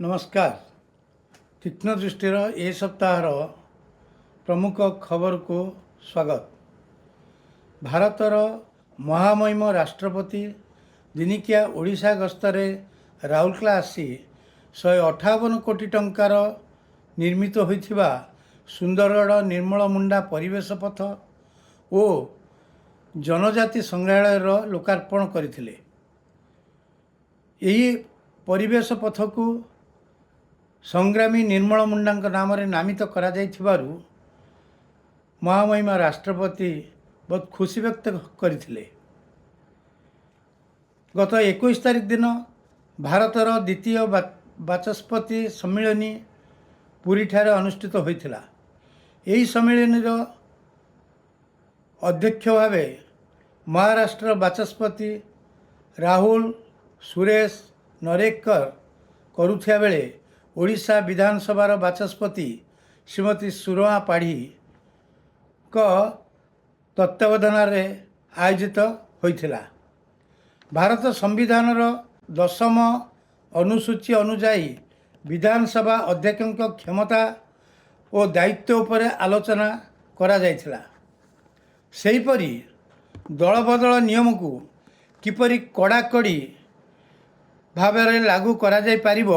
ନମସ୍କାର। ତୀକ୍ଷ୍ଣ ଦୃଷ୍ଟିର ଏ ସପ୍ତାହର ପ୍ରମୁଖ ଖବରକୁ ସ୍ୱାଗତ। ଭାରତର ମହାମହିମ ରାଷ୍ଟ୍ରପତି ଦିନିକିଆ ଓଡ଼ିଶା ଗସ୍ତରେ ରାଉରକେଲା ଆସି 158 କୋଟି ଟଙ୍କାର ନିର୍ମିତ ହୋଇଥିବା ସୁନ୍ଦରଗଡ଼ ନିର୍ମଳ ମୁଣ୍ଡା ପରିବେଶ ପଥ ଓ ଜନଜାତି ସଂଗ୍ରହାଳୟର ଲୋକାର୍ପଣ କରିଥିଲେ। ଏହି ପରିବେଶ ପଥକୁ ସଂଗ୍ରାମୀ ନିର୍ମଳ ମୁଣ୍ଡାଙ୍କ ନାମରେ ନାମିତ କରାଯାଇଥିବାରୁ ମହାମହିମ ରାଷ୍ଟ୍ରପତି ବହୁତ ଖୁସି ବ୍ୟକ୍ତ କରିଥିଲେ। ଗତ 21 ତାରିଖ ଦିନ ଭାରତର ଦ୍ୱିତୀୟ ବାଚସ୍ପତି ସମ୍ମିଳନୀ ପୁରୀଠାରେ ଅନୁଷ୍ଠିତ ହୋଇଥିଲା। ଏହି ସମ୍ମିଳନୀର ଅଧ୍ୟକ୍ଷ ଭାବେ ମହାରାଷ୍ଟ୍ର ବାଚସ୍ପତି ରାହୁଲ ସୁରେଶ ନରେକର କରୁଥିବା ବେଳେ ଓଡ଼ିଶା ବିଧାନସଭାର ବାଚସ୍ପତି ଶ୍ରୀମତୀ ସୁରମା ପାଢ଼ୀଙ୍କ ତତ୍ତ୍ୱାବଧାନରେ ଆୟୋଜିତ ହୋଇଥିଲା। ଭାରତ ସମ୍ବିଧାନର ଦଶମ ଅନୁସୂଚୀ ଅନୁଯାୟୀ ବିଧାନସଭା ଅଧ୍ୟକ୍ଷଙ୍କ କ୍ଷମତା ଓ ଦାୟିତ୍ୱ ଉପରେ ଆଲୋଚନା କରାଯାଇଥିଲା। ସେହିପରି ଦଳବଦଳ ନିୟମକୁ କିପରି କଡ଼ାକଡ଼ି ଭାବରେ ଲାଗୁ କରାଯାଇପାରିବ,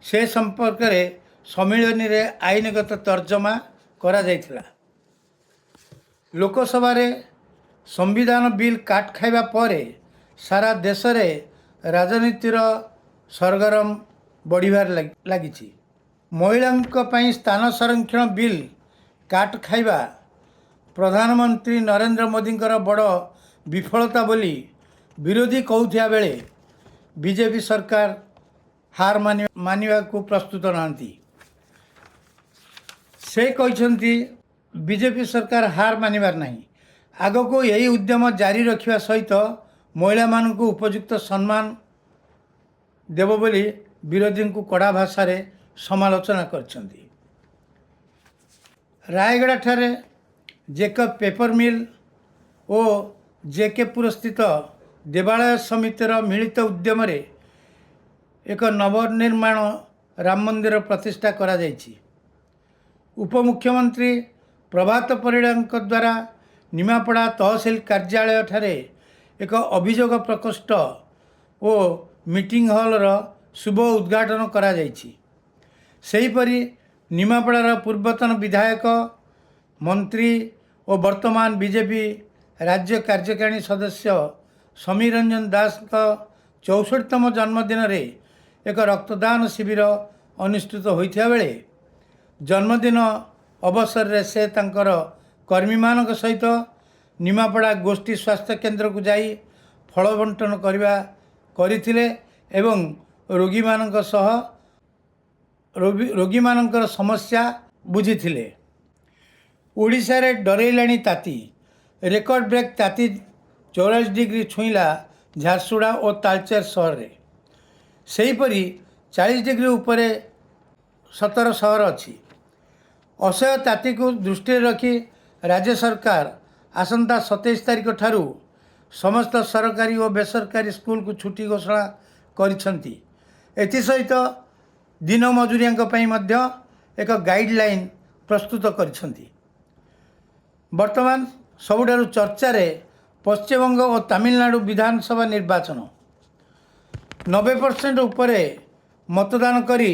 ସେ ସମ୍ପର୍କରେ ସମ୍ମିଳନୀରେ ଆଇନଗତ ତର୍ଜମା କରାଯାଇଥିଲା। ଲୋକସଭାରେ ସମ୍ବିଧାନ ବିଲ୍ କାଟ ଖାଇବା ପରେ ସାରା ଦେଶରେ ରାଜନୀତିର ସରଗରମ ବଢ଼ିବାରେ ଲାଗିଛି। ମହିଳାଙ୍କ ପାଇଁ ସ୍ଥାନ ସଂରକ୍ଷଣ ବିଲ୍ କାଟ ଖାଇବା ପ୍ରଧାନମନ୍ତ୍ରୀ ନରେନ୍ଦ୍ର ମୋଦିଙ୍କର ବଡ଼ ବିଫଳତା ବୋଲି ବିରୋଧୀ କହୁଥିବା ବେଳେ ବିଜେପି ସରକାର ହାର ମାନିବାକୁ ପ୍ରସ୍ତୁତ ନାହାନ୍ତି। ସେ କହିଛନ୍ତି, ବିଜେପି ସରକାର ହାର ମାନିବାର ନାହିଁ। ଆଗକୁ ଏହି ଉଦ୍ୟମ ଜାରି ରଖିବା ସହିତ ମହିଳାମାନଙ୍କୁ ଉପଯୁକ୍ତ ସମ୍ମାନ ଦେବ ବୋଲି ବିରୋଧୀଙ୍କୁ କଡ଼ା ଭାଷାରେ ସମାଲୋଚନା କରିଛନ୍ତି। ରାୟଗଡ଼ାଠାରେ ଜେକବ ପେପର ମିଲ୍ ଓ ଜେକେପୁରସ୍ଥିତ ଦେବାଳୟ ସମିତିର ମିଳିତ ଉଦ୍ୟମରେ ଏକ ନବନିର୍ମାଣ ରାମ ମନ୍ଦିର ପ୍ରତିଷ୍ଠା କରାଯାଇଛି। ଉପମୁଖ୍ୟମନ୍ତ୍ରୀ ପ୍ରଭାତ ପରିଡ଼ାଙ୍କ ଦ୍ୱାରା ନିମାପଡ଼ା ତହସିଲ କାର୍ଯ୍ୟାଳୟଠାରେ ଏକ ଅଭିଯୋଗ ପ୍ରକୋଷ୍ଠ ଓ ମିଟିଂ ହଲ୍ର ଶୁଭ ଉଦ୍ଘାଟନ କରାଯାଇଛି। ସେହିପରି ନିମାପଡ଼ାର ପୂର୍ବତନ ବିଧାୟକ, ମନ୍ତ୍ରୀ ଓ ବର୍ତ୍ତମାନ ବିଜେପି ରାଜ୍ୟ କାର୍ଯ୍ୟକାରିଣୀ ସଦସ୍ୟ ସମୀର ରଞ୍ଜନ ଦାସଙ୍କ 64ତମ ଜନ୍ମଦିନରେ ଏକ ରକ୍ତଦାନ ଶିବିର ଅନୁଷ୍ଠିତ ହୋଇଥିବା ବେଳେ ଜନ୍ମଦିନ ଅବସରରେ ସେ ତାଙ୍କର କର୍ମୀମାନଙ୍କ ସହିତ ନିମାପଡ଼ା ଗୋଷ୍ଠୀ ସ୍ୱାସ୍ଥ୍ୟ କେନ୍ଦ୍ରକୁ ଯାଇ ଫଳ ବଣ୍ଟନ କରିଥିଲେ ଏବଂ ରୋଗୀମାନଙ୍କ ସହ ରୋଗୀମାନଙ୍କର ସମସ୍ୟା ବୁଝିଥିଲେ। ଓଡ଼ିଶାରେ ଡରେଇଲାଣି ତାତି। ରେକର୍ଡ ବ୍ରେକ୍ ତାତି 44 ଡିଗ୍ରୀ ଛୁଇଁଲା ଝାରସୁଗୁଡ଼ା ଓ ତାଳଚେର ସହରରେ। ସେହିପରି 40 ଡିଗ୍ରୀ ଉପରେ 17 ସହର ଅଛି। ଅସହ୍ୟ ତାତିକୁ ଦୃଷ୍ଟିରେ ରଖି ରାଜ୍ୟ ସରକାର ଆସନ୍ତା 27 ତାରିଖ ଠାରୁ ସମସ୍ତ ସରକାରୀ ଓ ବେସରକାରୀ ସ୍କୁଲକୁ ଛୁଟି ଘୋଷଣା କରିଛନ୍ତି। ଏଥିସହିତ ଦିନ ମଜୁରିଆଙ୍କ ପାଇଁ ମଧ୍ୟ ଏକ ଗାଇଡ଼ଲାଇନ୍ ପ୍ରସ୍ତୁତ କରିଛନ୍ତି। ବର୍ତ୍ତମାନ ସବୁଠାରୁ ଚର୍ଚ୍ଚାରେ ପଶ୍ଚିମବଙ୍ଗ ଓ ତାମିଲନାଡ଼ୁ ବିଧାନସଭା ନିର୍ବାଚନ। 90% ଉପରେ ମତଦାନ କରି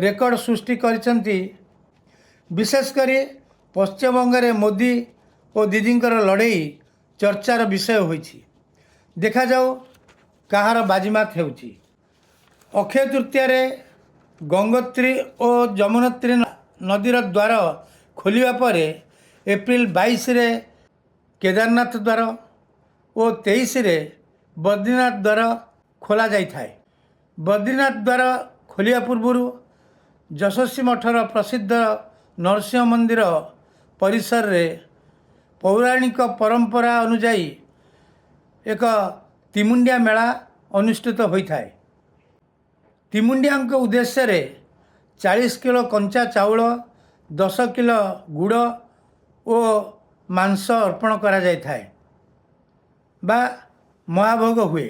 ରେକର୍ଡ ସୃଷ୍ଟି କରିଛନ୍ତି। ବିଶେଷ କରି ପଶ୍ଚିମବଙ୍ଗରେ ମୋଦି ଓ ଦିଦିଙ୍କର ଲଢ଼େଇ ଚର୍ଚ୍ଚାର ବିଷୟ ହୋଇଛି। ଦେଖାଯାଉ କାହାର ବାଜିମାତ ହେଉଛି। ଅକ୍ଷୟ ତୃତୀୟାରେ ଗଙ୍ଗୋତ୍ରୀ ଓ ଯମୁନୋତ୍ରୀ ନଦୀର ଦ୍ୱାର ଖୋଲିବା ପରେ ଏପ୍ରିଲ 22ରେ କେଦାରନାଥ ଦ୍ୱାର ଓ 23ରେ ବଦ୍ରିନାଥ ଦ୍ୱାର ଖୋଲା ଯାଇଥାଏ। ବଦ୍ରିନାଥ ଦ୍ୱାର ଖୋଲିବା ପୂର୍ବରୁ ଯଶସ୍ୱୀ ମଠର ପ୍ରସିଦ୍ଧ ନରସିଂହ ମନ୍ଦିର ପରିସରରେ ପୌରାଣିକ ପରମ୍ପରା ଅନୁଯାୟୀ ଏକ ତିମୁଣ୍ଡିଆ ମେଳା ଅନୁଷ୍ଠିତ ହୋଇଥାଏ। ତିମୁଣ୍ଡିଆଙ୍କ ଉଦ୍ଦେଶ୍ୟରେ 40 କିଲୋ କଞ୍ଚା ଚାଉଳ, 10 କିଲୋ ଗୁଡ଼ ଓ ମାଂସ ଅର୍ପଣ କରାଯାଇଥାଏ ବା ମହାଭୋଗ ହୁଏ।